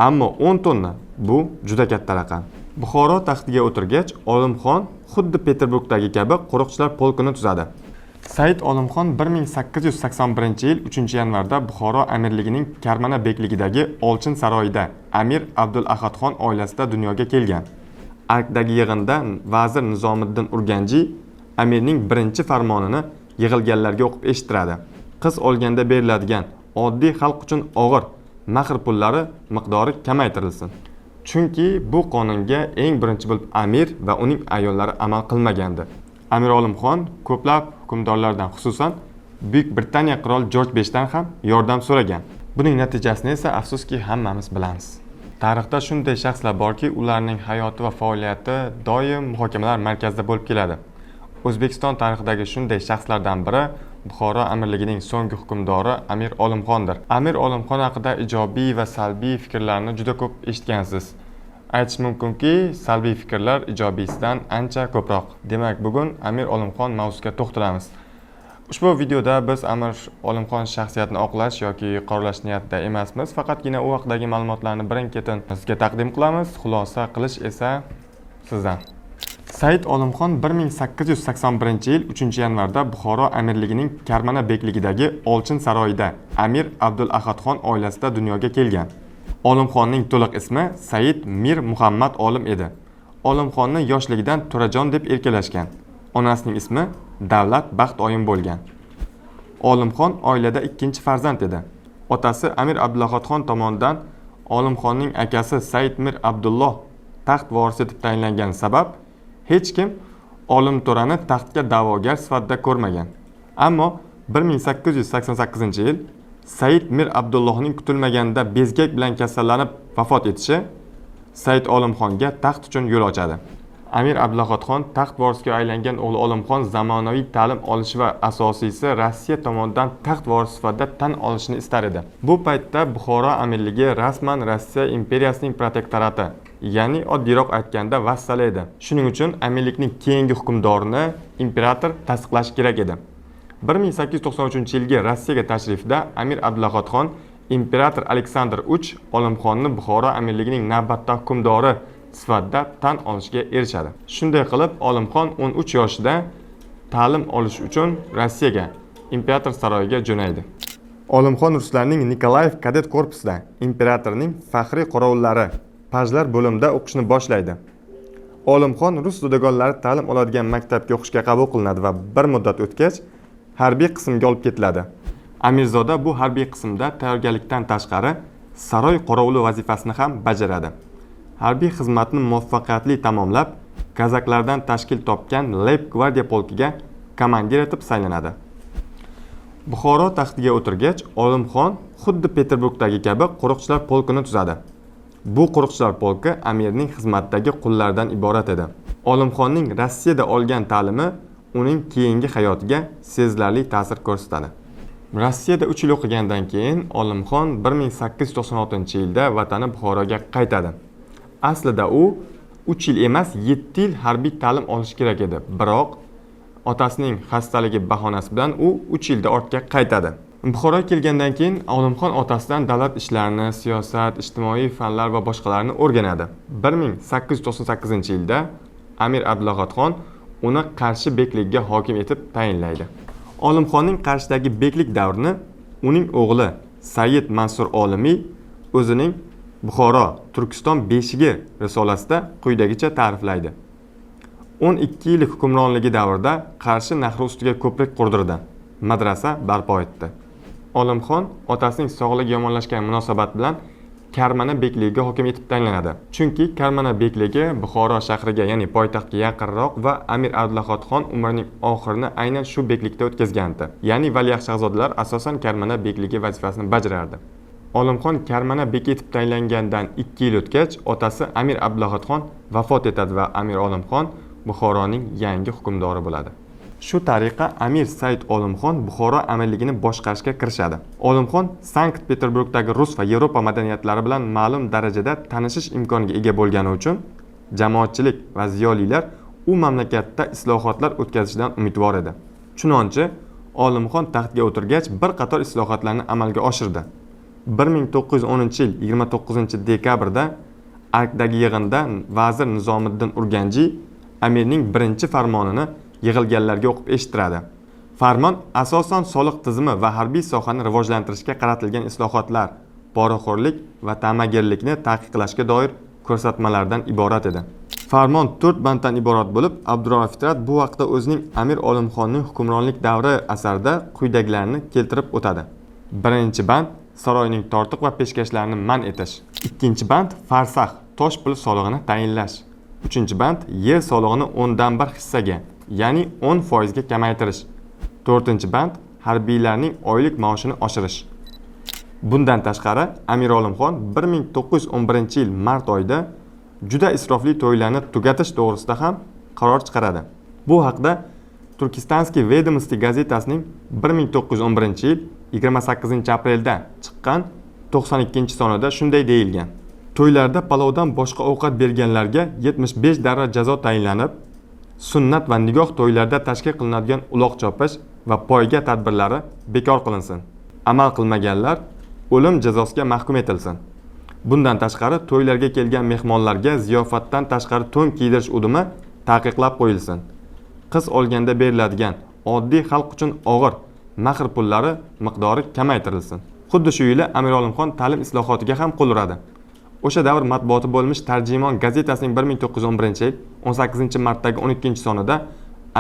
Ammo 10 tonna bu juda katta raqam. Buxoro taxtiga o'tirgach, Olimxon xuddi Peterburgdagi kabi qo'riqchilar polkini tuzadi. Said Olimxon 1881-yil 3-yanvarda Buxoro amirligining Karmana bekligidagi Olchin saroyida Amir Abdul Ahadxon oilasida dunyoga kelgan. Arkdagi yig'inda vazir Nizomiddin Urganjiy amirning birinchi farmonini yig'ilganlarga o'qib eshittiradi. Qiz olganda beriladigan oddiy xalq uchun og'ir mahr pullari miqdori kamaytirilsin. Chunki bu qonunga eng birinchi bo'lib amir va uning ayollari amal qilmagandi. Amir Olimxon ko'plab hukmdorlardan, xususan Buyuk Britaniya qiroli Jorj V dan ham yordam so'ragan. Buning natijasini esa afsuski hammamiz bilamiz. Tarixda shunday shaxslar borki, ularning hayoti va faoliyati doim muhokamalar markazida bo'lib keladi. O'zbekiston tarixidagi shunday shaxslardan biri Buxoro amirligining so'nggi hukmdori Amir Olimxondir. Amir Olimxon haqida ijobiy va salbiy fikrlarni juda ko'p eshitgansiz. Aytish mumkinki, salbiy fikrlar ijobiysidan ancha ko'proq. Demak, bugun Amir Olimxon mavzusiga to'xtalamiz. Ushbu videoda biz Amir Olimxon shaxsiyatini oqlash yoki qoralash niyatida emasmiz. Faqatgina u haqidagi ma'lumotlarni birin-ketin sizga taqdim qilamiz. Xulosa qilish esa sizdan. Said Olimxon 1881-yil 3-yanvarda Buxoro amirligining Karmana bekligidagi Olchin saroyida Amir Abdul Ahadxon oilasida dunyoga kelgan. Olimxonning to'liq ismi Said Mir Muhammad Olim edi. Olimxonni yoshligidan Turajon deb erkalashgan. Onasining ismi Davlat Baxt oyim bo'lgan. Olimxon oilada ikkinchi farzand edi. Otasi Amir Abdulahadxon tomonidan Olimxonning akasi Said Mir Abdulloh taxt vorisi etib tayinlangani sabab hech kim Olimto'rani taxtga da'vogar sifatida ko'rmagan. Ammo 1888-yil Said Mir Abdullohning kutilmaganda bezgak bilan kasallanib vafot etishi Said Olimxonga taxt uchun yo'l ochadi. Amir Abdulahadxon taxt vorisiga aylangan o'g'li Olimxon zamonaviy ta'lim olishi va asosiysi Rossiya tomonidan taxt vorisi sifatida tan olishini istar edi. Bu paytda Buxoro amirligi rasman Rossiya imperiyasining protektorati, ya'ni oddiyroq aytganda vassali edi. Shuning uchun amirlikning keyingi hukmdorini imperator tasdiqlashi kerak edi. 1893-yilgi Rossiyaga tashrifida Amir Abdulahadxon imperator Aleksandr III Olimxonni Buxoro amirligining navbatdagi hukmdori sifatida tan olishga erishadi. Shunday qilib, Olimxon 13 yoshida ta'lim olish uchun Rossiyaga, imperator saroyiga jo'naydi. Olimxon ruslarning Nikolayev kadet korpusida imperatorning faxriy qorovullari pajlar bo'limida o'qishni boshlaydi. Olimxon rus zodagonlari ta'lim oladigan maktabga o'qishga qabul qilinadi va bir muddat o'tgach harbiy qismga olib ketiladi. Amirzoda bu harbiy qismda tayyorgarlikdan tashqari saroy qorovuli vazifasini ham bajaradi. Harbiy xizmatni muvaffaqiyatli tamomlab, kazaklardan tashkil topgan Leyb gvardiya polkiga komandir etib saylanadi. Buxoro taxtiga o'tirgach, Olimxon xuddi Peterburgdagi kabi qo'riqchilar polkini tuzadi. Bu qo'riqchilar polki amirning xizmatidagi qullaridan iborat edi. Olimxonning Rossiyada olgan ta'limi uning keyingi hayotiga sezilarli ta'sir ko'rsatadi. Rossiyada 3 yil o'qigandan keyin Olimxon 1896-yilda vatani Buxoroga qaytadi. Aslida u 3 yil emas, 7 yil harbiy ta'lim olishi kerak edi. Biroq otasining xastaligi bahonasi bilan u 3 yilda ortga qaytadi. Buxoroga kelgandan keyin Olimxon otasidan davlat ishlarini, siyosat, ijtimoiy fanlar va boshqalarni o'rganadi. 1898-yilda Amir Abdulahadxon uni Qarshi bekligiga hokim etib tayinlaydi. Olimxonning Qarshidagi beklik davrini uning o'g'li Said Mansur Olimiy o'zining Buxoro Turkiston beshigi risolasida quyidagicha ta'riflaydi. 12 yillik hukmronligi davrida Qarshi nahri ustiga ko'prik qurdirdi, madrasa barpo etdi. Olimxon otasining sog'ligi yomonlashgan munosabat bilan Karmana bekligiga hokim etib tayinlanadi. Chunki Karmana bekligi Buxoro shahriga, ya'ni poytaxtga yaqinroq va Amir Abdulahadxon umrining oxirini aynan shu beklikda o'tkazgandi. Ya'ni valiahd shahzodalar asosan Karmana bekligi vazifasini bajarardi. Olimxon Karmana beki etib tayinlangandan 2 yil o'tgach, otasi Amir Abdulahadxon vafot etadi va Amir Olimxon Buxoroning yangi hukmdori bo'ladi. Shu tariqa Amir Said Olimxon Buxoro amirligini boshqarishga kirishadi. Olimxon Sankt-Peterburgdagi rus va Yevropa madaniyatlari bilan ma'lum darajada tanishish imkoniga ega bo'lgani uchun jamoatchilik va ziyolilar u mamlakatda islohotlar o'tkazishidan umidvor edi. Chunonchi, Olimxon taxtga o'tirgach bir qator islohotlarni amalga oshirdi. 1910-yil 29-dekabrda Arkdagi yig'inda vazir Nizomiddin Urganjiy amirning birinchi farmonini yig'ilganlarga o'qib eshittiradi. Farmon asosan soliq tizimi va harbiy sohani rivojlantirishga qaratilgan islohotlar, poraxo'rlik va ta'magirlikni taqiqlashga doir ko'rsatmalardan iborat edi. Farmon 4 banddan iborat bo'lib, Abdurahmon Fitrat bu haqda o'zining Amir Olimxonning hukmronlik davri asarida quyidagilarni keltirib o'tadi. Birinchi band saroyning tortiq va peshkashlarini man etish. Ikkinchi band farsax, tosh pul solig'ini tayinlash. Uchinchi band yer solig'ini 1/10 hissaga, ya'ni 10% ga kamaytirish. To'rtinchi band harbiylarning oylik maoshini oshirish. Bundan tashqari Amir Olimxon 1911-yil mart oyida juda isrofli to'ylarni tugatish to'g'risida ham qaror chiqaradi. Bu haqda Turkistanskiy vedomosti gazetasining 1911-yil 28-aprelda chiqqan 92-sonida shunday deyilgan. To'ylarda palovdan boshqa ovqat berganlarga 75 darra jazo tayinlanib, sunnat va nigoh to'ylarida tashkil qilinadigan uloq chopish va poyga tadbirlari bekor qilinsin. Amal qilmaganlar o'lim jazosiga mahkum etilsin. Bundan tashqari to'ylarga kelgan mehmonlarga ziyofatdan tashqari to'n kiydirish udumi taqiqlab qo'yilsin. Qiz olganda beriladigan oddiy xalq uchun og'ir mahr pullari miqdori kamaytirilsin. Xuddi shu yili Amir Olimxon ta'lim islohotiga ham qo'l uradi. O'sha davr matbuoti bo'lmish Tarjimon gazetasining 1911-yil 18-martdagi 12-sonida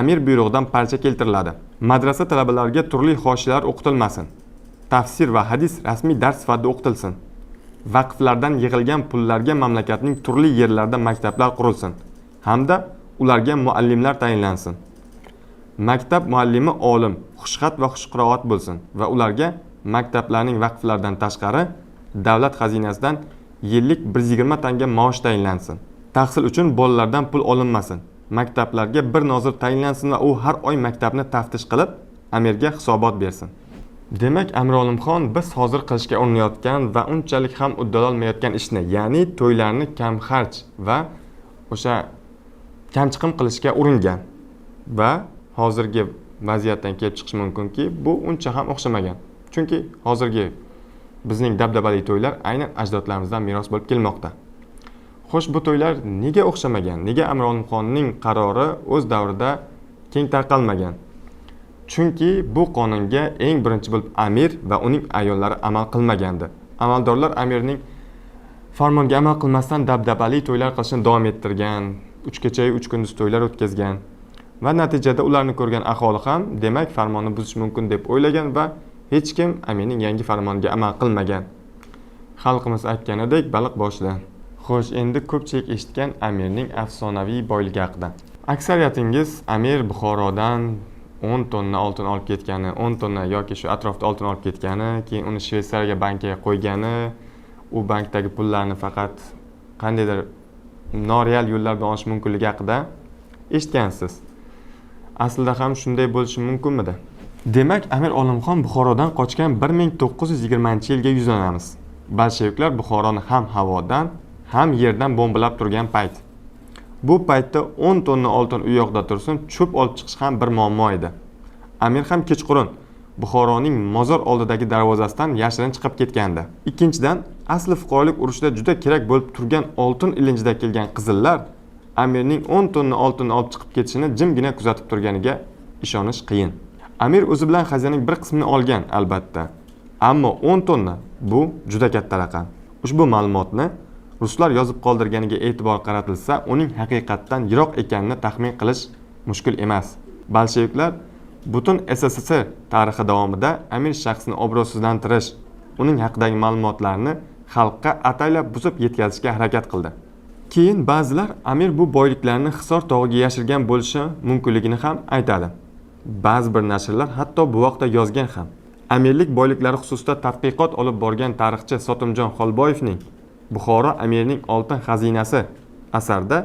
amir buyrug'idan parcha keltiriladi. Madrasa talabalariga turli hoshiyalar o'qitilmasin. Tafsir va hadis rasmiy dars sifatida o'qitilsin. Vaqflardan yig'ilgan pullarga mamlakatning turli yerlarida maktablar qurilsin hamda ularga muallimlar tayinlansin. Maktab muallimi olim, xushxat va xushqiroat bo'lsin va ularga maktablarning vaqflardan tashqari davlat xazinasidan yillik 120 tanga maosh tayinlansin. Tahsil uchun bolalardan pul olinmasin. Maktablarga bir nozir tayinlansin va u har oy maktabni taftish qilib, amirga hisobot bersin. Demak, Amir Olimxon biz hozir qilishga urinayotgan va unchalik ham uddalolmayotgan ishni, ya'ni to'ylarni kam xarj va o'sha kamchiqim qilishga uringan va hozirgi vaziyatdan kelib chiqish mumkinki, bu uncha ham o'xshamagan. Chunki hozirgi bizning dabdabali to'ylar aynan ajdodlarimizdan meros bo'lib kelmoqda. Xo'sh, bu to'ylar nega o'xshamagan? Nega Amir Olimxonning qarori o'z davrida keng tarqalmagan? Chunki bu qonunga eng birinchi bo'lib amir va uning ayollari amal qilmagandi. Amaldorlar amirning farmonga amal qilmasdan dabdabali to'ylar qilishni davom ettirgan, 3 kecha-yu 3 kunduz to'ylar o'tkazgan va natijada ularni ko'rgan aholi ham demak farmonni buzish mumkin deb o'ylagan va hech kim amirning yangi farmoniga amal qilmagan. Xalqimiz aytganidek, baliq boshida. Xo'sh, endi ko'pchilik eshitgan amirning afsonaviy boyligi haqida. Aksariyatingiz amir Buxorodan 10 tonna oltin olib ketgani, 10 tonna yoki shu atrofda oltin olib ketgani, keyin uni Shvetsariyaga bankka qo'ygani, u bankdagi pullarni faqat qandaydir noreal yo'llar bilan olish mumkinligi haqida eshitgansiz. Aslida ham shunday bo'lishi mumkinmidi? Demak, Amir Olimxon Buxorodan qochgan 1920-yilga yuzlanamiz. Bolsheviklar Buxoroni ham havodan, ham yerdan bombalab turgan payt. Bu paytda 10 tonna oltin u yoqda tursin, cho'p olib chiqish ham bir muammo edi. Amir ham kechqurun Buxoroning mozor oldidagi darvozasidan yashirin chiqib ketgandi. Ikkinchidan, asli fuqarolik urushida juda kerak bo'lib turgan oltin ilinjida kelgan qizillar amirning 10 tonna oltinni olib chiqib ketishini jimgina kuzatib turganiga ishonish qiyin. Amir o'zi bilan xazinaning bir qismini olgan albatta. Ammo 10 tonna bu juda katta raqam. Ushbu ma'lumotni ruslar yozib qoldirganiga e'tibor qaratilsa, uning haqiqatdan yiroq ekanini taxmin qilish mushkul emas. Bolsheviklar butun SSSR tarixi davomida amir shaxsini obro'sizlantirish, uning haqidagi ma'lumotlarni xalqqa ataylab buzib yetkazishga harakat qildi. Keyin ba'zilar amir bu boyliklarni Hisor tog'iga yashirgan bo'lishi mumkinligini ham aytadi. Ba'zi bir nashrlar hatto bu haqda yozgan ham. Amirlik boyliklari xususida tadqiqot olib borgan tarixchi Sotimjon Xolboyevning Buxoro amirining oltin xazinasi asarida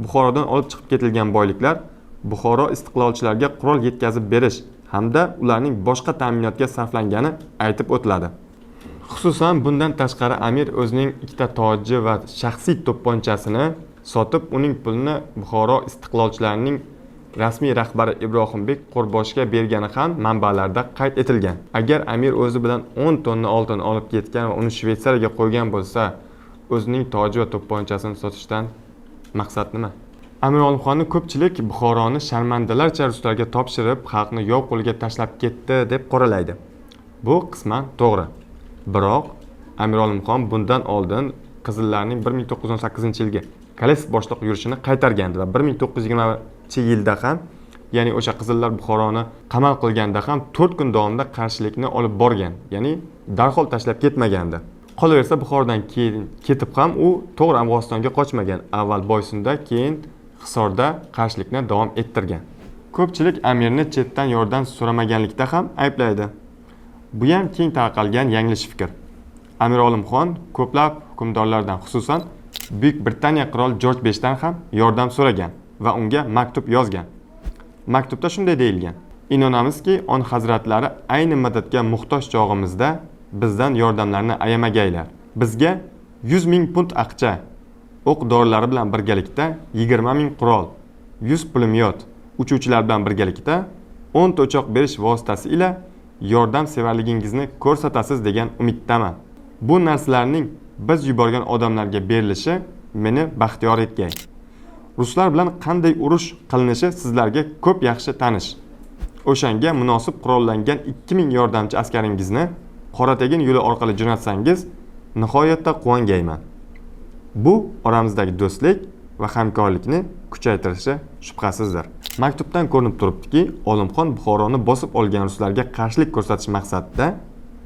Buxorodan olib chiqib ketilgan boyliklar Buxoro istiqlolchilariga qurol yetkazib berish hamda ularning boshqa ta'minotga sarflangani aytib o'tiladi. Xususan bundan tashqari amir o'zining ikkita toji va shaxsiy to'pponchasini sotib, uning pulini Buxoro istiqlolchilarining rasmiy rahbari Ibrohimbek Qo'rboshga bergani ham manbalarda qayd etilgan. Agar amir o'zi bilan 10 tonna oltin olib ketgan va uni Shvetsariyaga qo'ygan bo'lsa, o'zining toji va to'pponchasini sotishdan maqsad nima? Amir Olimxonni ko'pchilik Buxoroni sharmandalarcha ruslarga topshirib, xalqni yov qo'liga tashlab ketdi deb qoralaydi. Bu qisman to'g'ri. Biroq Amir Olimxon bundan oldin qizillarning 1918-yilgi Koles boshliq yurishini qaytargandi va 1920-yilda ham, ya'ni o'sha qizillar Buxoroni qamal qilganda ham 4 kun davomida qarshilikni olib borgan, ya'ni darhol tashlab ketmagandi. Qolaversa, Buxorodan keyin ketib ham u to'g'ri Afg'onistonga qochmagan. Avval Boysunda, keyin Hisorda qarshilikni davom ettirgan. Ko'pchilik amirni chetdan yordam so'ramaganlikda ham ayblaydi. Bu ham keng tarqalgan yanglish fikr. Amir Olimxon ko'plab hukmdorlardan, xususan Buyuk Britaniya qiroli Jorj V dan ham yordam so'ragan va unga maktub yozgan. Maktubda shunday deyilgan: "Inonamizki, on hazratlari ayni madadga muhtoj chog'imizda bizdan yordamlarni ayamagaylar. Bizga 100 ming funt aqcha, o'q dorilari bilan birgalikda 20 ming qurol, 100 pulemyot, uchuvchilar bilan birgalikda 10 ta uchoq berish vositasi ila yordam sevarligingizni ko'rsatasiz degan umiddaman. Bu narsalarning biz yuborgan odamlarga berilishi meni baxtiyor etgay. Ruslar bilan qanday urush qilinishi sizlarga ko'p yaxshi tanish. O'shanga munosib qurollangan 2000 yordamchi askaringizni Qorategin yo'li orqali jo'natsangiz, nihoyatda quvongayman. Bu oramizdagi do'stlik va hamkorlikni kuchaytirishi shubhasizdir." Maktubdan ko'rinib turibdiki, Olimxon Buxoroni bosib olgan ruslarga qarshilik ko'rsatish maqsadida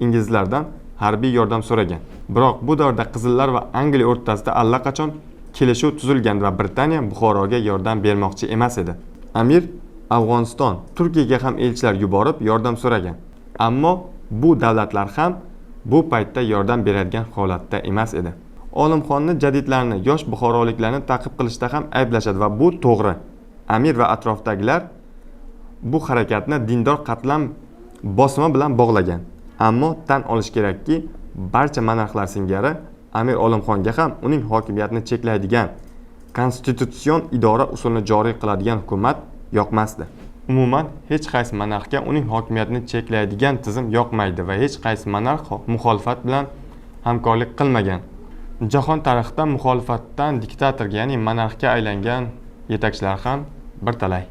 inglizlardan harbiy yordam so'ragan. Biroq bu davrda qizillar va Angliya o'rtasida allaqachon kelishuv tuzilgan va Britaniya Buxoroga yordam bermoqchi emas edi. Amir Afg'oniston, Turkiyaga ham elchilar yuborib yordam so'ragan. Ammo bu davlatlar ham bu paytda yordam beradigan holatda emas edi. Olimxonni jadidlarni, yosh buxoroliklarni ta'qib qilishda ham ayblashadi va bu to'g'ri. Amir va atrofdagilar bu harakatni dindor qatlam bosimi bilan bog'lagan. Ammo tan olish kerakki, barcha monarxlar singari Amir Olimxonga ham uning hokimiyatini cheklaydigan konstitutsion idora usulini joriy qiladigan hukumat yoqmasdi. Umuman, hech qaysi monarxga uning hokimiyatini cheklaydigan tizim yoqmaydi va hech qaysi monarx muxolifat bilan hamkorlik qilmagan. Jahon tarixida muxolifatdan diktatorga, ya'ni monarxga aylangan yetakchilar ham bir talay.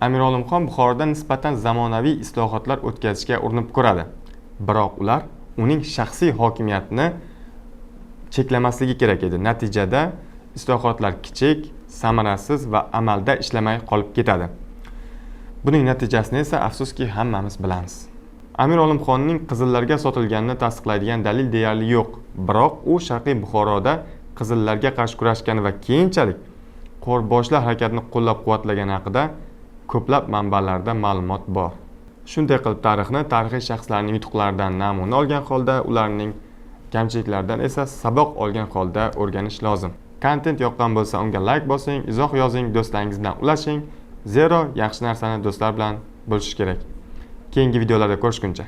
Amir Olimxon Buxoroda nisbatan zamonaviy islohotlar o'tkazishga urinib ko'radi. Biroq ular uning shaxsiy hokimiyatini cheklamasligi kerak edi. Natijada islohotlar kichik, samarasiz va amalda ishlamay qolib ketadi. Buning natijasini esa afsuski hammamiz bilamiz. Amir Olimxonning qizillarga sotilganini tasdiqlaydigan dalil deyarli yo'q. Biroq u Sharqiy Buxoroda qizillarga qarshi kurashgani va keyinchalik qo'rboshlar harakatini qo'llab-quvvatlagani haqida ko'plab manbalarda ma'lumot bor. Shunday qilib, tarixni tarixiy shaxslarning yutuqlaridan namuna olgan holda, ularning kamchiliklaridan esa saboq olgan holda o'rganish lozim. Kontent yoqqan bo'lsa, unga like bosing, izoh yozing, do'stlaringiz bilan ulashing. Zero yaxshi narsani do'stlar bilan bo'lishish kerak. Keyingi videolarda ko'rishguncha.